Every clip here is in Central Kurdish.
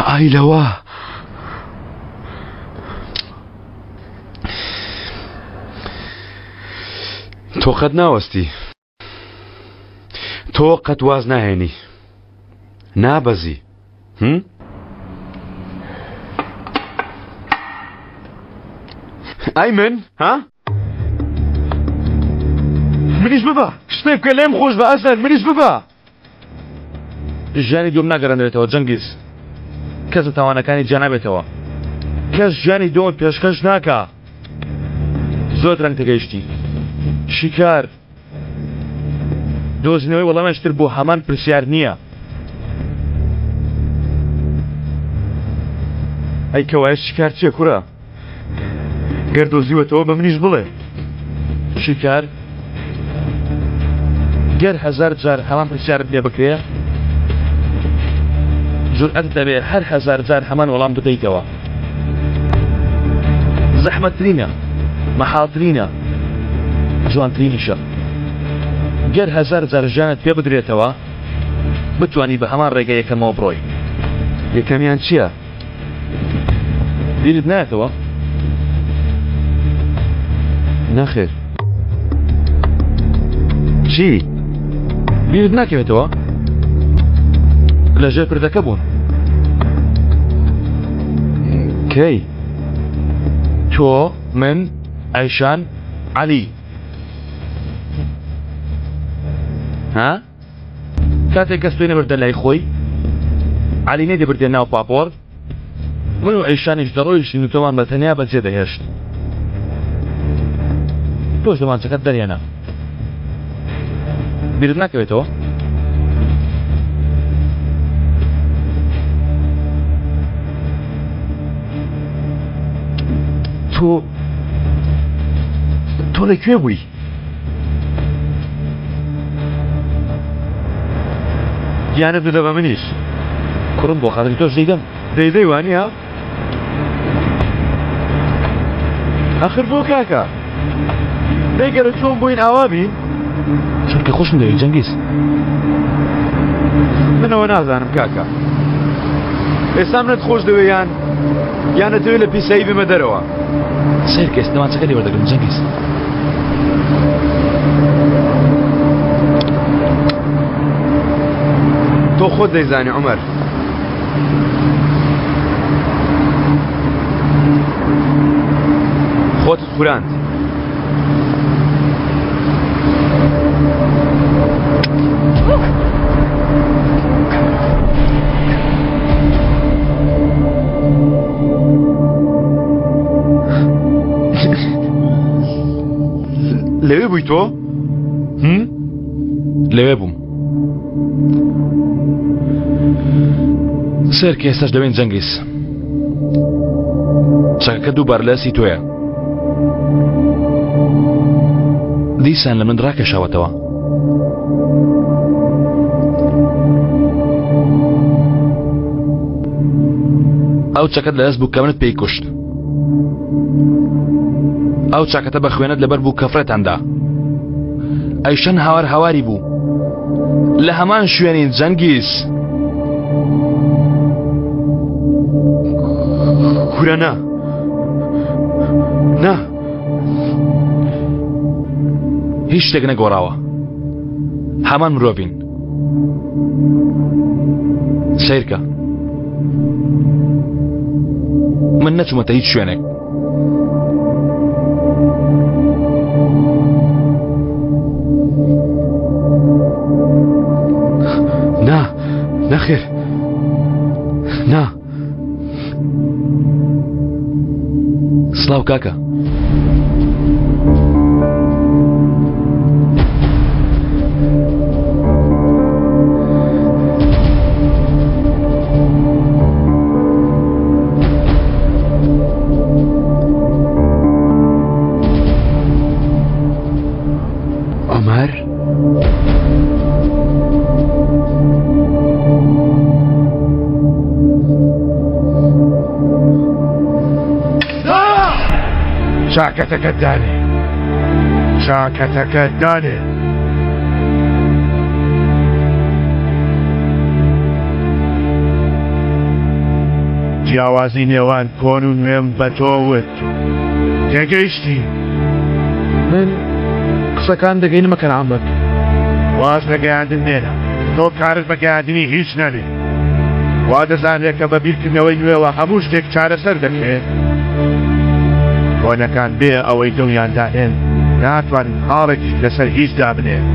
ئای لەوە. تۆ قەت ناوەستی. تۆ قەت واز ناهێنی. نابەزی. هم؟ ئای من ها؟ منیش ببە شتێک بکە لێم خۆش بە ئەسەر منیش ببە. ژیانی دووەم ناگەڕێنرێتەوە جەنگیز. کەس لە تاوانەکانی جیا نابێتەوە. کەس ژیانی دووەمت پێشکەش ناکا. زۆر درەنگ تێگەیشتی. شیکار. دۆزینەوەی وەڵامێکی تر بۆ هەمان پرسیار نییە. ئەی کەوایە شیکار چییە کوڕە؟ گەر دۆزیوەتەوە بە منیش بڵێ. شیکار، گەر هەزار جار هەمان پرسیارت لێ بکرێ، جورئەتت دەبێ هەر هەزار جار هەمان وەڵام بدەیتەوە. زەحمەتترینە، مەحاڵترینە، جوانترینیشە. گەر هەزار جار ژیانت پێ بدرێتەوە، بتوانی بە هەمان ڕێگە یەکەمەوە بڕۆی. یەکەمیان چییە؟ بیرت نایەتەوە؟ نەخێر. چی؟ بیرت ناکەوێتەوە؟ لە ژێر پردەکە بوون. کەی؟ تۆ، من، ئەیشان، عەلی. ها؟ کاتێک کەس تۆی نەبردە لای خۆی، عەلی نەیدەبردە ناو پاپۆڕ، من و ئەیشانیش دەڕۆیشتین و تۆمان بە تەنیا بەجێ دەهێشت. تۆش دەمانچەکەت دەرهێنا. بیرت ناکەوێتەوە؟ تۆ تۆ لە کوێ بووی؟ گیانت بدە بە منیش. کوڕم بۆ خاتری تۆش دەیدەم. دەیدەی وانییە؟ ئەخر بۆ کاکە؟ دەی گەرە چۆن بووین ئاوا بین؟ چونکە خۆشم دەوێی جەنگیز. من ئەوە نازانم کاکە. ئێستا منت خۆش دەوێ یان یان ئەتەوێ لە پیسایی بمە دەرەوە؟ سەیرکە ئێستا دەمانچەکە لێ وەردەگرم جەنگیز. تۆ خۆت دەیزانی عومەر. خۆتت خوراند. لەوێ بووی تۆ؟ لەوێ بووم. سەیرکە ئێستاش لەوێن جەنگیز. چەکەکە دووبارە لە دەستی تۆیە. دیسان لە من ڕاکێشاوەتەوە. ئەو چەکەت لە دەست بوو کە منت پێی کوشت. ئەو چاکەتە بە خوێنت لەبەر بوو کە فڕێتاندا. ئەیشەن هاوار هاواری بوو. لە هەمان شوێنی جەنگیز. کورە نا. نا. هیچ شتێک نەگۆڕاوە. هەمان مرۆڤین. سەیرکە. من نەچوومەتە هیچ شوێنێک. نا نەخێر نا سڵاو کاکە. عومەر؟ چاکەتەکەت دانێ چاکەتەکەت دانێ. جیاوازی نێوان کۆن و نوێم بە تۆ وت. تێگەیشتی؟ من قسەکان دەگەینمە کەنعان بەگ. واز لە گەیاندن مێنە. تۆ کارت بە گەیاندنی هیچ نەبێ. وا دەزانرێ کە بە بیرکردنەوەی نوێوە هەموو شتێک چارەسەر دەکرێ. کۆنەکان بێ ئەوەی دڵیان دانێن ناتوانن خاڵێکیش لەسەر هیچ دابنێن.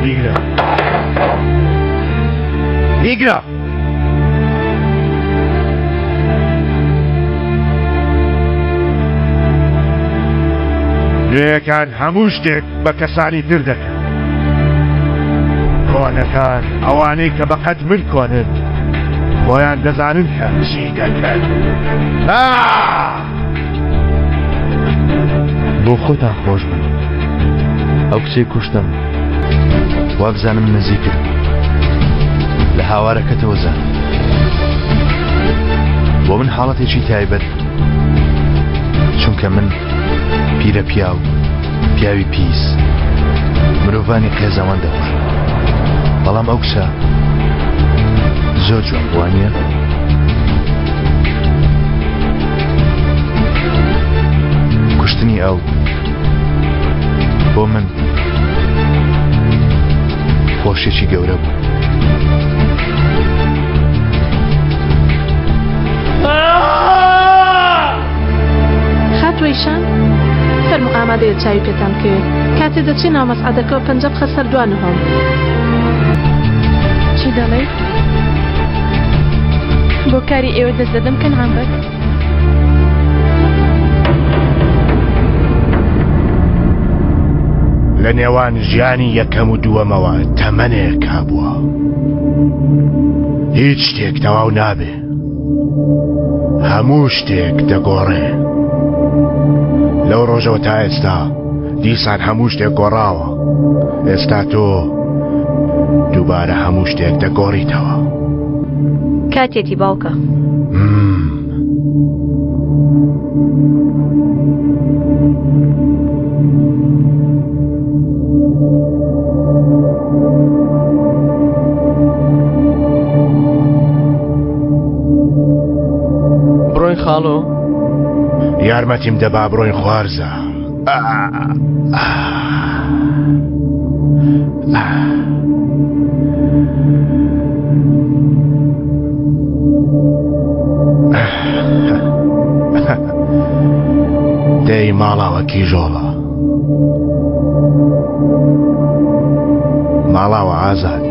بیگرە. بیگرە! نوێیەکان هەموو شتێک بە کەسانی تر دەکەن. کۆنەکان، ئەوانەی کە بەقەد من کۆنن، خۆیان دەزانن کە چی دەکەن. بۆ خۆتان خۆش بن. ئەو کچەی کوشتم وابزانم نزیکت بوو. لە هاوارەکەتەوە زانم. بۆ من حاڵەتێکی تایبەت بوو. چونکە من پیرە پیاو، پیاوی پیس، مرۆڤانی قێزەوەن دەکوژم. بەڵام ئەو کچە زۆر جوان بوو، وانییە؟ کوشتنی ئەو بۆ من خۆشیەکی گەورە بوو. خاتوو ئیشان فەرموو ئامادەیە چاوی پێتان بکەوێ کاتێ دەچی ناو مەسعەدەکەوە پەنجە بخە سەر دوا نهۆم. چی دەڵێی؟ بۆ کاری ئێوە دەست دەدەم کەنعان بەگ. لە نێوان ژیانی یەکەم و دووەمەوە تەمەنێک هەبووە. هیچ شتێک تەواو نابێ. هەموو شتێک دەگۆڕێ. لەو ڕۆژەوە تا ئێستا دیسان هەموو شتێک گۆڕاوە. ئێستا تۆ دووبارە هەموو شتێک دەگۆڕیتەوە. کاتێتی باوکە. بڕۆین خاڵۆ؟ یارمەتیم دە با بڕۆین خوارزا. دەی ماڵاوە کیژۆڵە. ماڵاوە ئازاد.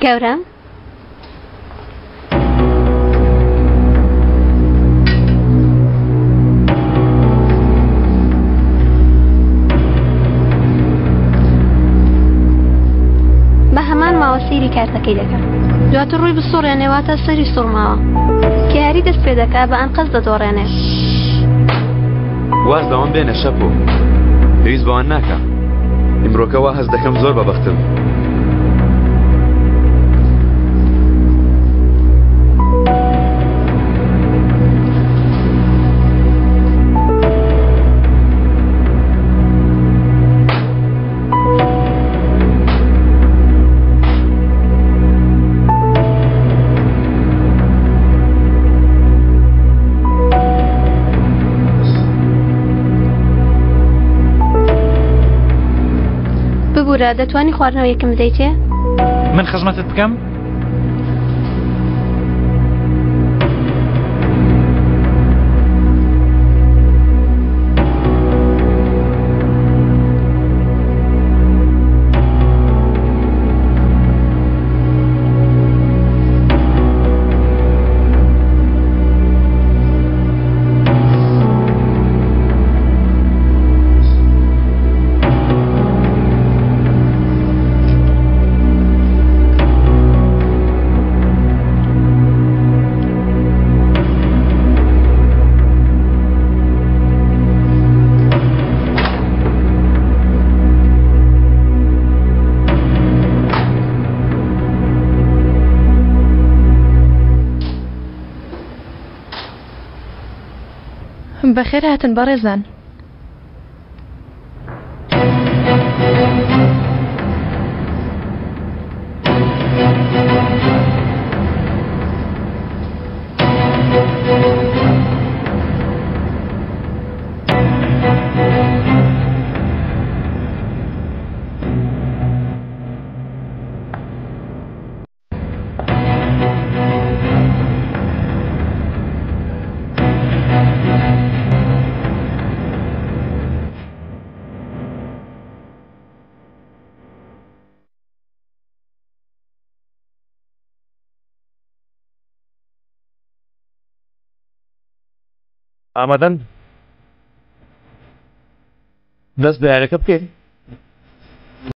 گەورەم بە هەمان ماوە سەیری کارتەکەی دەکا دواتر ڕووی بسوڕێنێ واتە سەری سوڕماوە کە یاری دەست پێ دەکا بە ئەنقەست دەدۆڕێنێ. واز لەوان بێنە شەپۆ پێویست بەوان ناکا ئیمڕۆکە وا هەست دەکەم زۆر بەبەختم. ببورە دەتوانی خواردنەوەیەکم بدەیتێ؟ من خزمەتت بکەم؟ بەخێر هاتن بەڕێزان. ئامادەن دەست بە یاریەکە بکەین؟